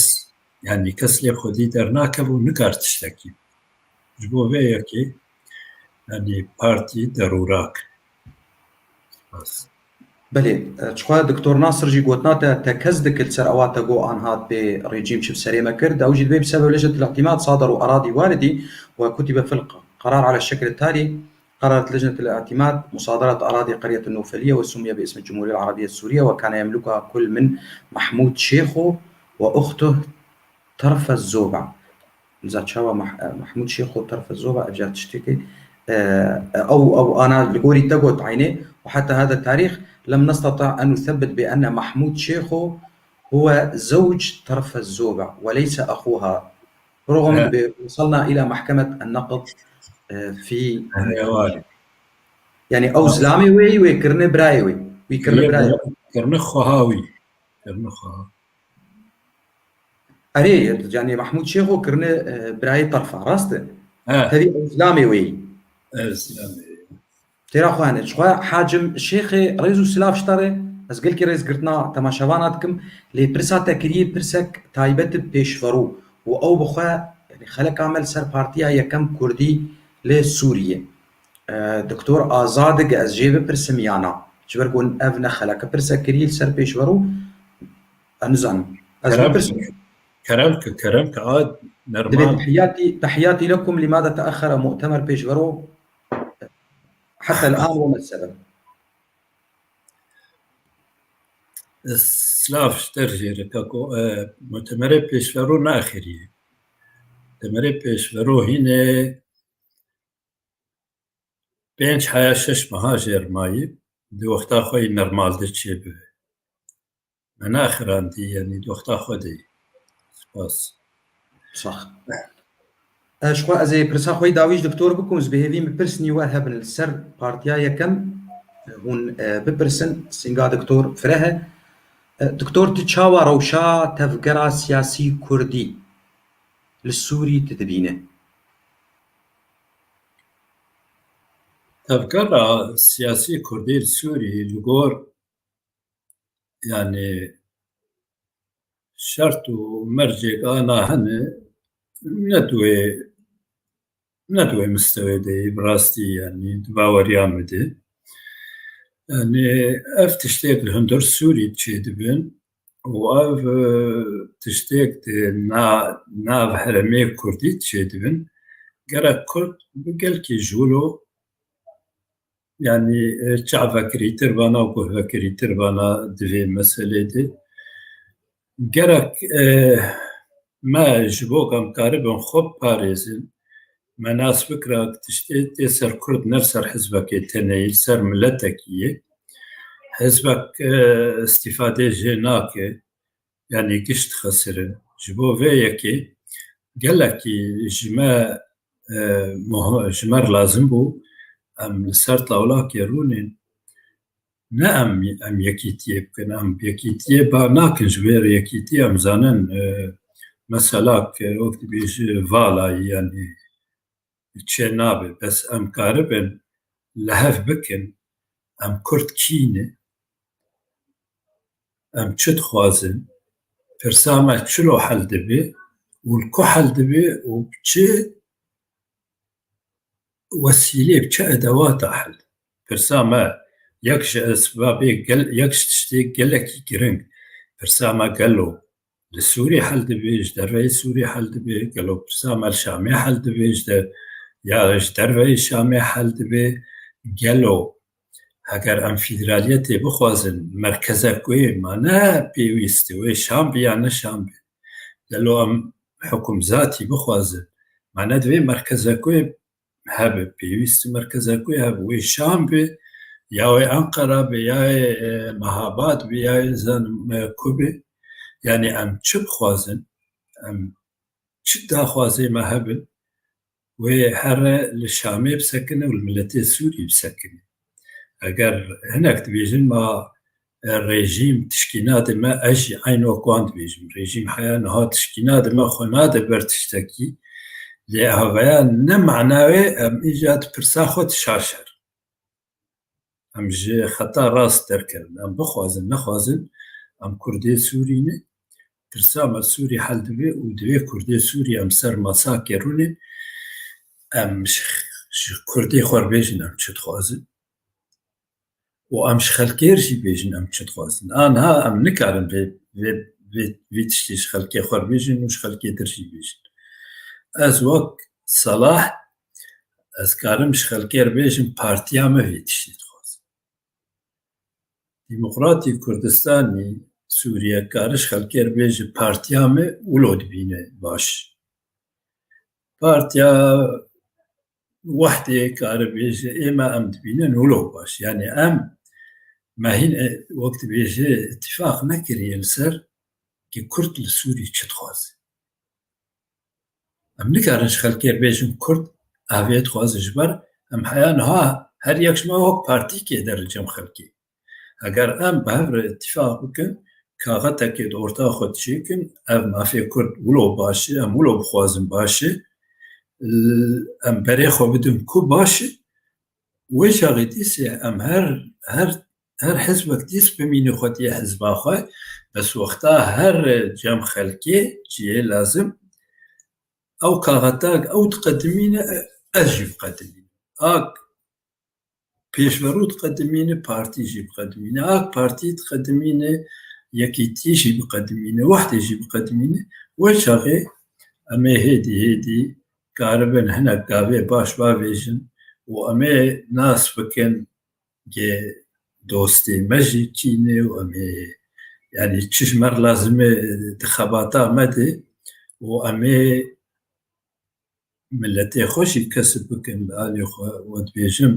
yanî kes lê xwedî dernakeve û nikar tiştekî. Ji bo vê yekê, yanî partî derûrak. Spas. Belê, e, çixwe Doktor Nasir jî gotina te tekez dikir ser ewa te got anha dibê rejîm çi bi serê me kir, de ew jî dibê bi sebeb lejnet îtîmat sadar û eradî waridî we kutîbe fil qerar ala şekil tarî. قررت لجنة الاعتماد مصادرة أراضي قرية النوفلية وسمي باسم الجمهورية العربية السورية وكان يملكها كل من محمود شيخو وأخته طرف الزوبع. Za çawa Mah-, Mahmud Şêxo Terfe Zoba ev ca tiştekê, e, ew, ew ana li gorî te got eynê, وحتى هذا التاريخ لم نستطع أن نثبت بأن محمود شيخو هو زوج طرف الزوبع وليس أخوها. رغم وصلنا إلى محكمة النقض، e, في، yani ew zilamê wê yî wê kirine birayê wê. Wî kirine birayê wê. Kirine xweha wî. Kirine xweha. Erê, yani Mahmud Şêxo kirine, e, birayê Terfa, rast e? He. Tevî ew zilamê wê yî. Ev zilamê wê yî. Têra xwe hene. Ji xwe Hacim Şêxê rêz û silav ji te re, ez gelkî rêzgirtina temaşevana dikim, lê pirsa te kiriyê pirsek taybet bi pêşverû û ew bi xwe, yani xeleka me li ser partiya yekem kurdî li Sûriyê. E, Doktor Azadig ez jê bipirsim ya na? Ji ber ku ev ne xeleke pirsek kiriyê li ser pêşverû, ez nizanim. Ez Kerem bipirsim. Kerem ke, kerem ke, a, Dibê nerman. تحياتي، تحياتي لكم، لماذا تأخر مؤتمر pêşverû حتى الآن وما السبب؟ Silav ji te re jî re, kako, e, mutemerê pêşverû neaxiriye. Mutemerê pêşverû hînê pênc heya şeş meha jêr mayî, di wexta xwe yî normal de çêbibe. Me neaxirandî, yanî di wexta xwe de yî. Spas. Sax. E, ji xwe ez ê pirsa xwe yî dawî ji doktor bikim, ez bi hêvî min pirsnî we hebin li ser partiya yekem, e, hûn, e, bipirsin, sînga doktor fireh e. E, doktor, tu çawa rewşa tevgera siyasî kurdî li Sûrî tu dibîne? Tevgera siyasî kurdî li Sûrî li gor, yanî, şert û mercêk ana hene, ne di wê, ne di wê mistewê de yî, bi rastî, yanî, di baweriya min de. Yanî, ev tiştêk li hundir Sûrî çêdibin û ev, e, tiştêk di na-, nav herêmê kurdî çêdibin. Gerek kurd bi gelkî ji wilo, yanî, e, çavekirîtir bana û guhvekirîtir bana di vê meselê de. Gerek, e, me ji bo ku em karibin xwe biparêzin, me nas bikira ku tiştê tê ser kurd, ne li ser hizbekê tenê yî, li ser miletekî yê. Hizbek, e, îstîfadê jê nake, yanî giş dixisirin. Ji bo vê yekê gelekî ji me, e, muh-, ji me re lazim bû em li ser tawlakê rûnên. Ne em, em yekîtiyê bikin, em yekîtiyê ba nakin, ji vê re yekîtiyê em zanin, e, mesela, wek dibêje vala, yanî çê nabe. Bes em karibin li hev bikin, em kurd kî ne, em çi dixwazin, pirsa me çilo hel dibe û li ku hel dibe û bi çi wesîlê, bi çi edewata hel. Pirsa me yek ji esbabê gel-, yek ji tiştê gelekî giring. Pirsa me gelo li Sûrî hel dibe, ji derveyî Sûrî hel dibe, gelo pirsa me li Şamê hel dibe, ji der-, ya ji derveyî Şamê hel dibe, gelo heger em federaliyetê bixwazin, merkezek wê ma ne pêwîst e, wê Şam be ya ne Şam be. Gelo em hikûmzatî bixwazin, ma ne divê merkezek wê hebe, pêwîst e merkezek wê hebe, wê Şam be Ya wê Enqera be, ya wê, e, Mehabad be, ya wê zanim, e, ku be. Yanî em çi bixwazin, em çi daxwazê me hebin, wê here li Şamê bisekine û li miletê Sûrî bisekine. Eger hinek dibêjin ma, e, rejîm tişkî nade me, ez jî eyn wek wan dibêjim. Rejîm heya niha tişkî nade me, xwe nade ber tiştekî. Lê aveya ne mana wê em îca di pirsa xwe dişaşer. Em ji xeta rast derkevin. Em bixwazin, nexwazin, em Kurdê Sûrî ne. Pirsa me Sûrî hel dibe û divê Kurdê Sûrî em ser masakê rûnê. Em ji, ji Kurdê xwe re bêjin em çi dixwazin. Û em ji xelkê re jî bêjin em çi dixwazin. Aniha em nikarin vê, vê, vê, vê tiştê ji xelkê xwe re bêjin û ji xelkê dir jî bêjin. Ez wek Salah, ez karim ji xelkê re bêjim, partiya me vê tiştê dixwaze. Demokratî Kurdistanî Sûriye kare ji xelkê re bêje, partiya me wilo dibîne baş. Partiya Wehdê kare bêje, ê me em dibînin wilo baş. Yanî em me hîn, e, wek dibêje, îtîfaq nekiriye li ser ki Kurd li Sûrî çi dixwaze. Em nikarin ji xelkê re bêjin Kurd ev ê dixwaze, ji ber em heya niha her yek ji me wek partîkê der li cem xelkê. Eger em bi hev re îtîfaq bikin, kaxetekê di orta xwe diçêkin, ev mafê Kurd wilo baş e, em wilo bixwazin baş e, em berê xwe bidin ku baş e, wê çaxê dîsê em her, her, her hizbek dîs bimîne xwediyê hizba xwe, bes wexta her cem xelkê cihê lazim ew kaxetak ew diqedimîne, ez jî biqedimînim. Ak pêşverû diqedimîne, partî jî biqedimîne. Ak Partî diqedimîne, Yekîtî jî biqedimîne, Wehdê jî biqedimîne. Wê çaxê em ê hêdî hêdî karibin hinek gavê baş bavêjin û em ê nas bikin, gê dostê me jî kî ne û em ê, yanî çi ji me re lazim e di xebata me de û em ê miletê xwe jî kesib bikin li alî xwe. We dibêjim,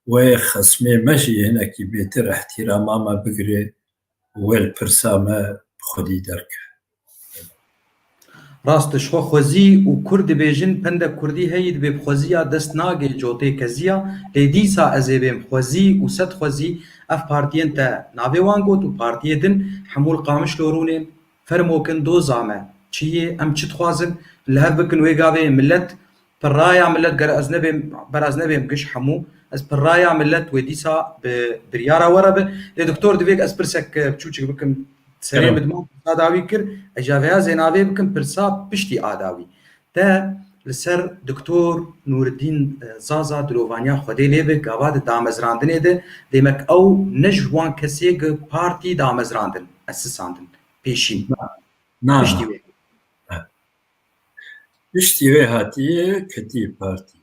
wê xesmê me jî hinekî bêtir îhtîrama me bigire û wê li pirsa me bi xwedî derkeve. Rast e, ji xwe xwezî û Kurd dibêjin, pende Kurdî heyî dibê bi xweziya dest nagê cotê keziya, lê dîsa ez ê bêm xwezî û sed xwezî ev partiyên te navê wan got û partiyê din hemû li Qamişlo rûnên. Fermo kin doza me çi yê, em çi dixwazin, li hev bikin wê gavê millet, pirraya millet, ger ez nebêm, ber ez nebêm giş hemû, ez pirraya millet wê dîsa bi biryara we re be. Lê doktor, divê ez pirsek, e, biçûçik bikim serê Kerem. Min dima pirsa dawî kir, ez jî vêya zênavê bikim pirsa piştî a dawî. Te li ser doktor Nûreddîn, e, Zaza dilovaniya Xwedê lê be, gava di damezrandinê de, demek ew ne ji wan kesê ge partî damezrandin, esisandin. Pêşîn. Na, na, Piştî na. Wê. Ha. Piştî wê hatiye ketiye partî.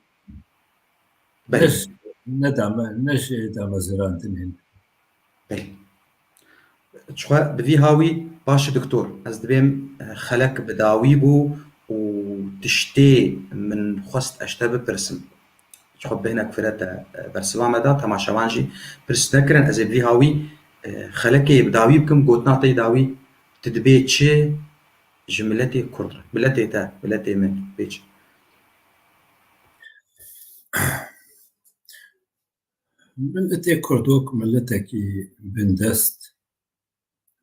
Belê. Ne ji, ne dame, ne ji damezrandinê. Belê. Çixwe bi vî hawî baş e doktor. Ez dibêm, e, xelek bi dawî bû û tiştê min xwest ez te bipirsim. Çixwe bi hinek fire te, e, bersiva me da, temaşevan jî pirs nekirin. Ez ê bi vî hawî, e, xelekê bi dawî bikim, gotina te yê dawî, tu dibê çi ji miletê Kurd re? Miletê te, miletê min, bê çi? Miletê Kurd wek miletekî bindest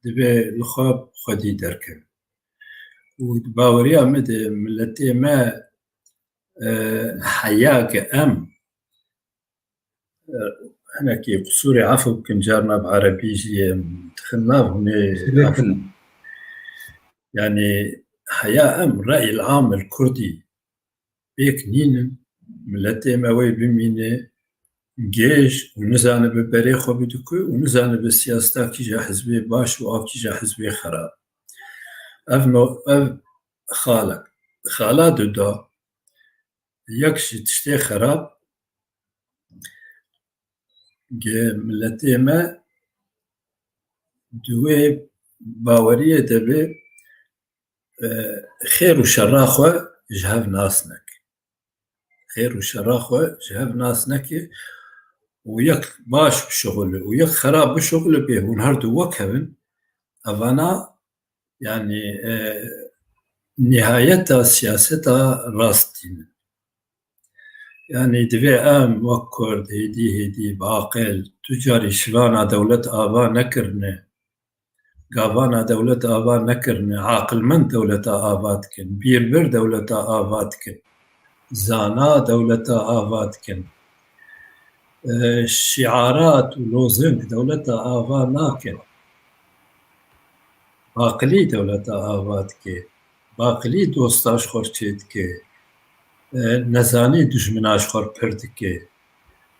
divê li xwe bi xwedî derkeve. Û di baweriya min de miletê me, e, heya ke em, e, hinekî qusûrê efw bikin, carna bi erebî jî em dixin nav hûnê Qusûrê efw. Kin. Yanî heya em reyil amil Kurdî pêk nînin, miletê me wê bimîne gêj û nizanibe berê xwe bidike û nizanibe siyaseta kîja hizbê baş û a kîja hizbê xerab. Ev no, ev xalek. Xala duda, yek ji tiştê xerab, ge miletê me di wê baweriyê de be, e, xêr û şerra xwe ji hev nas neke. Xêr û şerra xwe ji hev nas neke û yek baş bişuxulî û yek xerab bişuxulî bê hûn her du wek hevin, evana, yanî, e, nihayeta siyaseta rast tînin. Yanî divê em wek Kurd hêdî hêdî bi aqil, tu carî şivana dewlet ava nekirine, gavana dewlet ava nekirine, aqilmend dewleta ava dikin, bîrbir dewleta ava dikin, zana dewleta ava dikin. E, şiarat û lozing dewleta ava nakin. Baqilî dewleta ava dike. Baqilî dosta ji xwe çê dike. E, nezanî dijmina ji xwe pir dike.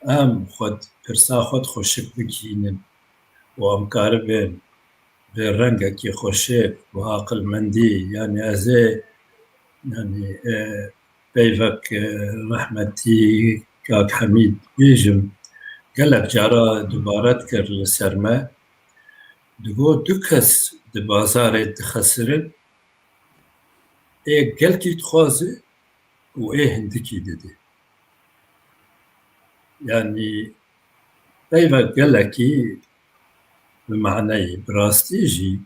Em xwe di pirsa xwe di xweşik bigihînin û em karibin bi rengekî xweşik û aqilmendî, yanî ez ê, yanî, e, peyvek, e, rehmetî kak Hemîd bêjim, gelek cara dubare dikir li ser me. Digot, du kes di bazarê dixesirin, ê gelkî dixwaze û ê hindikî dide. Yanî peyvek gelekî bi maneyê, bi rastî jî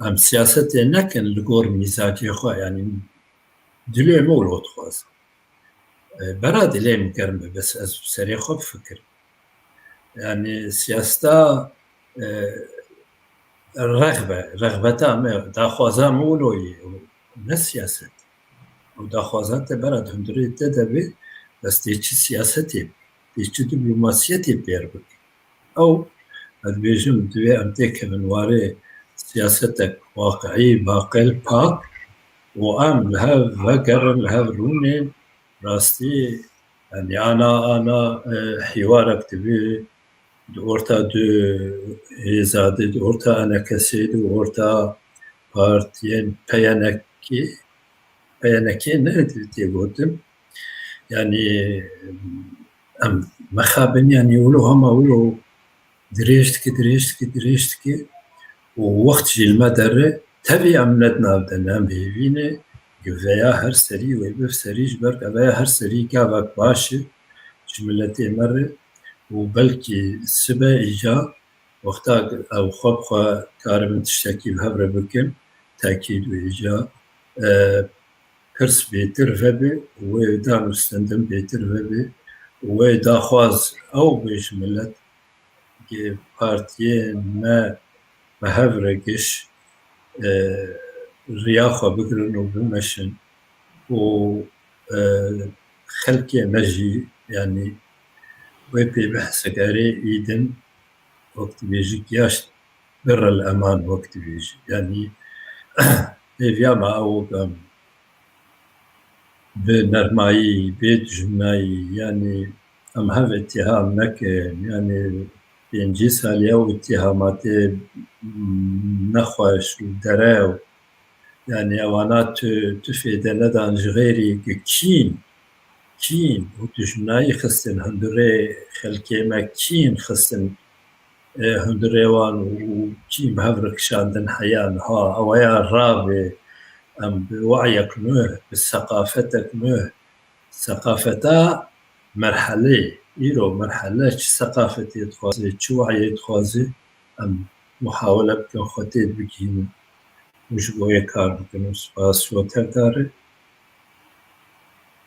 em siyasetê nekin li gor mîzacê xwe, yanî dilê min wilo dixwaze. E, bera dilê min germ be, bes ez bi serê xwe bifikirim. Yanî siyaseta, e, rexbe, rexbeta me, daxwaza me wilo ye, ne siyaset. Û daxwaza te bera di hundirê te de be, bes tê çi siyasetê, tê çi diplomasiyetê pêr bike. Ew, ez dibêjim, divê em têkevin warê siyasetek waqiî, baqil, pak û em li hev vegerin, li hev rûnên rastî, yanî ana, ana, e, hîwarek divê di orta du hêza de, di orta enekesê de, orta partiyên peyenekê, peyenekê ne tê gotin. Yanî em mexabin, yanî wilo hema wilo dirêj dike, dirêj dike, dirêj dike û wext jî li me dere, tevî em ne di nav de ne, em hêvî ne, giveya her serî wê biv serî ji ber giveya her serî gavek baş e ji miletê me re û belkî sibe îca wexta ew xwe bi xwe karibin tiştekî bi hev re bikin, tekîd û îca, e, pirs bêtir vebe û wê danûstendin bêtir vebe û wê daxwaz ew bê ji milet, ke partiyên me bi hev re giş, e, riya xwe bigirin û bimeşin û, e, xelkê me jî, yanî wê pê bihesek erê îdin, wek dibêjî, giyaş birre li eman, wek dibêjî. Yanî hêviya me ew, em bi nermayî, bê dijminayî, yanî em hev îttiham nekin, yanî pêncî salî ew îttihamatê nexweş û derew, yanî ewana tu, tu fêde nedan ji xêrî, kîn, kîn û dijminayî xistin hundirê xelkê me, kîn xistin, e, hundirê wan û kîn bi hev re kişandin heya niha. Ew ya ravê em bi we'yek nuh, bi seqafetek nuh, seqafeta merhelê, îro merhele çi seqafetê dixwaze, çi we'yê dixwaze, em muhawele bikin xwe tê bigihînin û ji bo yê kar bikin û spas ji we tevdar e.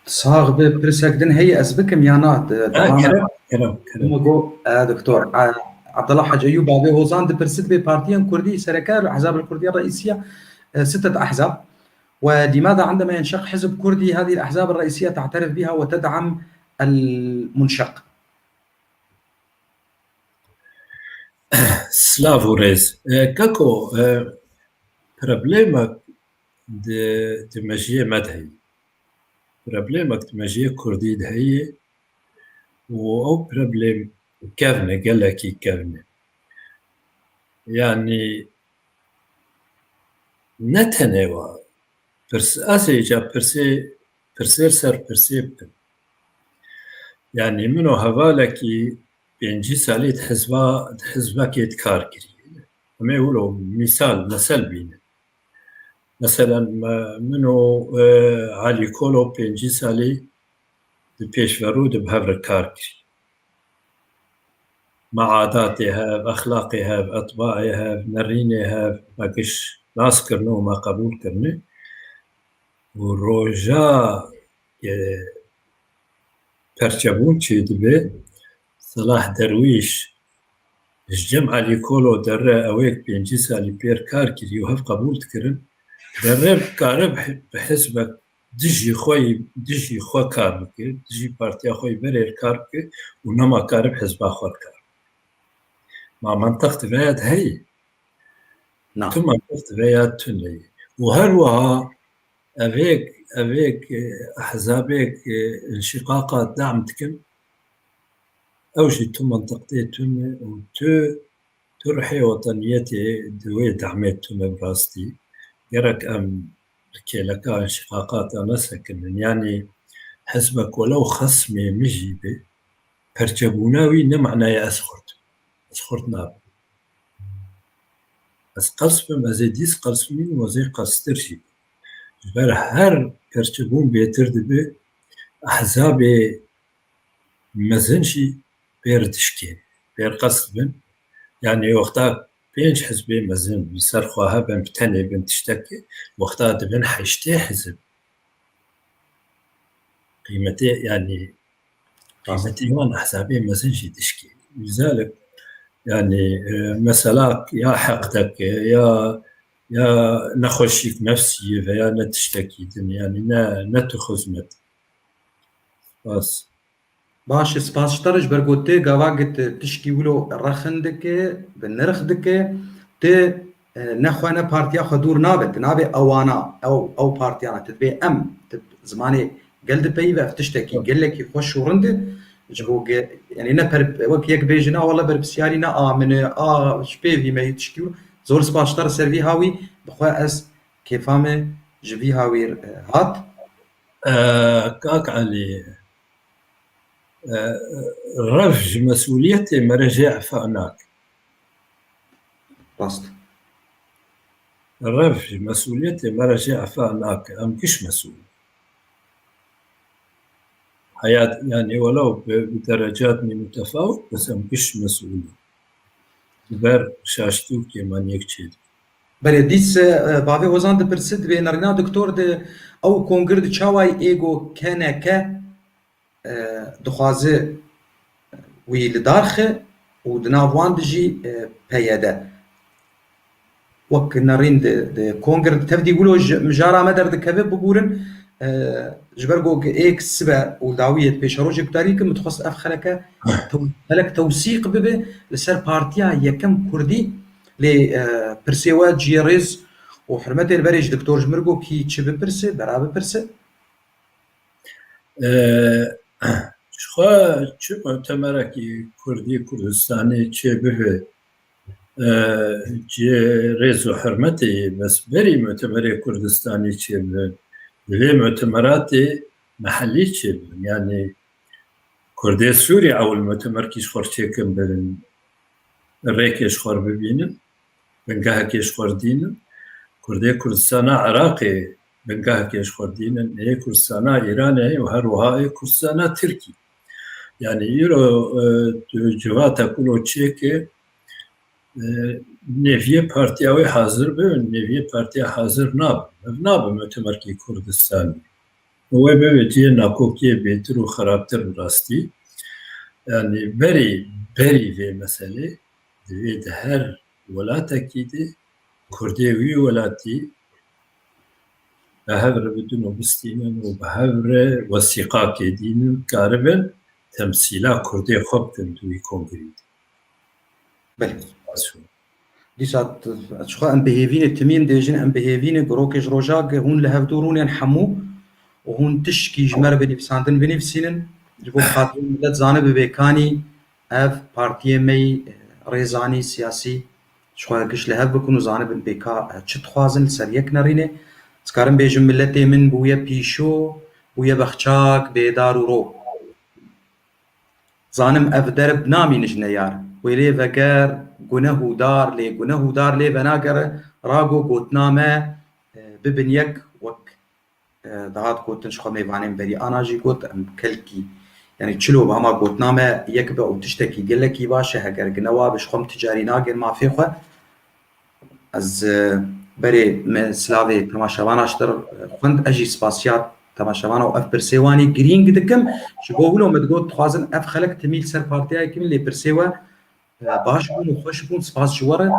Sax be, pirsek din heye ez bikim ya na? Ha, kerem, kerem, kerem. Go, e, doktor, e, Abdullah Hac Eyûb, bavê Hozan dipirsit bê partiyên Kurdî sereke, Ehzab el Kurdiye Reîsiye, e, sitet ehzab. ولماذا عندما ينشق حزب كردي هذه الأحزاب الرئيسية تعترف بها وتدعم المنشق؟ Silav û rêz. E, Keko, e, problemek di, di mejiyê me de heye. Problemek di mejiyê Kurdî de heye û ew problem kevn e, gelekî kevn e. Yanî ne tenê wa. Pirs-, ez ê îca pirsê, pirsê ser pirsê bikim. Yanî min û hevalekî pêncî salî di hizba, di hizbekê di kar kirî. Em ê wilo mîsal, mesel bînin. Meselen, me, min û, e, Elî Kolo pêncî salî di pêşverû de bi hev re kar kirî. me adatê hev, exlaqê hev, etbaê hev, nerînê hev, me giş nas kirine û me qebûl kirine. Û roja, e, perçebûn çêdibe, Selah Derwîş ji cem Elî Kolo Derre ew ê pêncî salî pêr kar kirî û hev qebûl dikirin. Derre kare bi, bi hizbek dijî xwe yî, dijî xwe kar bike, dijî partiya xwe yî berê kar bike û nema kare bi hizba xwe kar bike. Ma mantiq dibe ya heyî? Na. Tu mantiq dibe ya tune yî. Û her wiha evêk, evêk, e, ehzabêk, e, înşîqaqa dam dikin, ew jî tu mantiq tê tune û tu, tu ruhê weteniyetê di wê damê tune bi rastî. Gerek em li kêleka înşîqaqa te nesekinin. Yanî hizbek welew xesmê min jî be, perçebûna wî ne manaya ez xurt. Ez xurt nabim. Ez qels bim, ez ê dîs qels bim û ez ê qelstir jî bim. Ji ber her perçebûn bêtir dibe, ehzabê mezin jî pêr dişkên, pêr qels dibin. Yanî wexta pênc hizbê mezin li ser xwe hebin, bi tenê bin tiştekê, wexta dibin heştê hizb, qîmetê, yanî qîmetê wan ehzabê mezin jî dişkê. Lizalik, yanî, e, mesela ya heqdek e, ya, ya nexweşîk nefsî ye veya ne tiştekî din, yanî ne, ne tu xizmet. Spas. Baş e, spas ji te re ji ber ku tu gava git tişkî wilo rexin dike, bi nirx dike, tu, e, ne xwe ne partiya xwe dûr nabe, tu nabê ewana, ew, ew partiyana, tu dibê em, tu zimanê gel dipeyive, ev tiştekî gelekî xweş û rind e, ji bo ge-, yanî ne per-, wek yek bêjin, a wele berpisyarî ne a min e, a ji pêvî me yî tişkî û zor spas ji te re ser vî hawî, bi xwe ez kêfa me ji vî hawî, e, hat. E, kak Elî, e, rev ji mesûliyetê me re jê efa nake. Rast. Rev ji mesûliyetê me re jê efa nake. Em giş mesûl in. Heyat, yanî welew bi, bi derecatî mutefawit, bes em giş mesûl in. Li ber şaştî û kêmaniyek çêdibe. Belê, dîs, e, bavê Hozan dipirse, divê nerîna doktor di ew kongir di çawayî êgo K N K, e, dixwaze wî li dar xe û di nav wan de jî, e, P Y D. Wek nerîn di, di kongir di tevdî wilo ji mijara me derdikeve bibûrin, e, ji ber ku êk sibe û dawiyê di pêşerojê gudarî kim, dixwest ev xeleke tew-, xelek tewsîq bibe li ser partiya yekem kurdî. Lê, e, pirsê we ciyê rêz û hurmetê li berê ji doktor ji mir got kî çi bipirse, bera bipirse. E, ji xwe çi mutemerekî kurdî Kurdistanê çêbibe, e, cihê rêz û hurmetê ye, bes berî mutemerê Kurdistanî çêbibin, divê mutemeratê mehellî çêbibin. Yanî Kurdê Sûrî ewil mutemerkî ji xwe çêkin birin, rêkê ji xwe bibînin, bingehekê ji xwe dînin. Kurdê Kurdistana Iraqê bingehekê ji xwe dînin, ê Kurdistana Îranê û her wiha ê Kurdistana Tirkî. Yanî îro, e, tu civata kulo çêke, e, nêviyê partiya wê hazir bibin, nêviyê partiya hazir nabin. Ev nabe mutemerkî Kurdistanî. Wê bibe cihê nakokiyê bêtir û xerabtir bi rastî. Yanî berî, berî vê meselê divê di her welatekî de Kurdê wî welatî bi hev re bidin û bistînin û bi hev re wesîqakê dînin, karibin temsîla Kurdê xwe bikin di wî kongrî de. Belê. Dîsa t-, ji xwe em bi hêvî ne, timî em dêjin, em bi hêvî ne, girokê ji rojak hûn li hevdû rûnên hemû û hûn tişkî ji me re bi nivîsandin binivîsînin. Ji bo xatirê milet zanibe bêkanî ev partiyê me yî, e, rêzanî, siyasî, ji xwe giş li hev bikin û zanibin bêka, e, çi dixwazin li ser yek nerînê. Ez karim bêjim miletê min bûye pîşo, bûye bexçak, bêdar û ro. Zanim ev derb namîne ji neyar. Wê lê veger guneh û dar, lê guneh û dar lê venagere, rago gotina me, e, bibin yek wek, e, dihat gotin ji xwe mêvanên berî ana jî got, em kelkî Yanî çilo bi hema gotina me yek be û tiştekî gelekî baş e, heger gine wa bi ji xwe em ticarî nagên mafê xwe. Ez, e, berê me silavê temaşevana ji te re xwend, ez jî spasiya temaşevana û ev pirsê wanî girîng dikim. Ji bo wilo me digot, dixwazin ev xelk timî li ser partiya yekî bin, lê pirsê we, e, baş bûn û xweş bûn. Spas ji we re.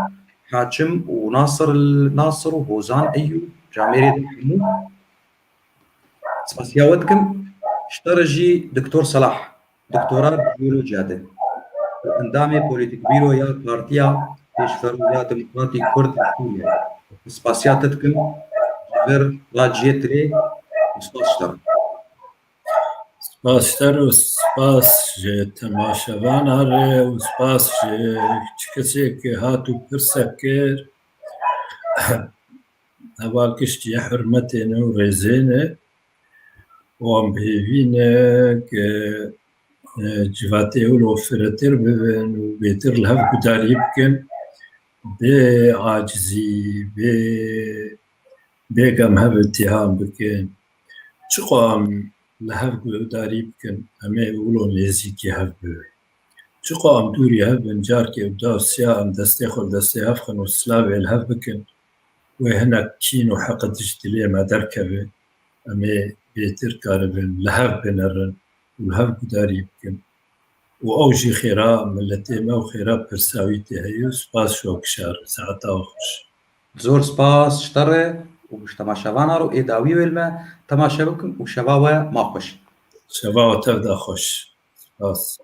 Haçim û Nasir, Nasir û Hozan Eyûb, camêrê din hemû. Spasiya we dikim. Ji te re jî Doktor Salah, doktora bi jiyolojiya de û endamê polîtîkbîro ya Partiya Pêşverû ya Demokratî Kurd li Sûriyeyê. Spasiya te dikim ji vir raciyê tirê û spas ji te re. Spas ji te re û spas ji temaşevana re û spas ji çi kesê ke hat û pirsek kir. Heval giştî hurmetê ne û rêzê ne û em bi hêvî ne ke, e, civatê wilo firehtir bibin û bêtir li hev gudarî bikin, bê acizî, bê, bê ke em hev îtîham bikin. Çiqo em li hev gudarî bikin, em ê wilo nêzîkî hev bibin. Çiqo em dûrî hev bin, carkê bi da û siya em destê xwe li destê hev xin û silavê li hev bikin, wê hinek kîn û heqid ji dilê me derkeve, em ê bêtir karibin li hev binerin û li hev gudarî bikin. Û ew jî xêra miletê me û xêra pirsawîtê heye û spas ji we kişar, saeta we xweş. Zor spas ji te re û ji temaşevana re û ê dawî wê li me temaşe bikin û şeva we ma xweş. Şeva we tev de xweş. Spas.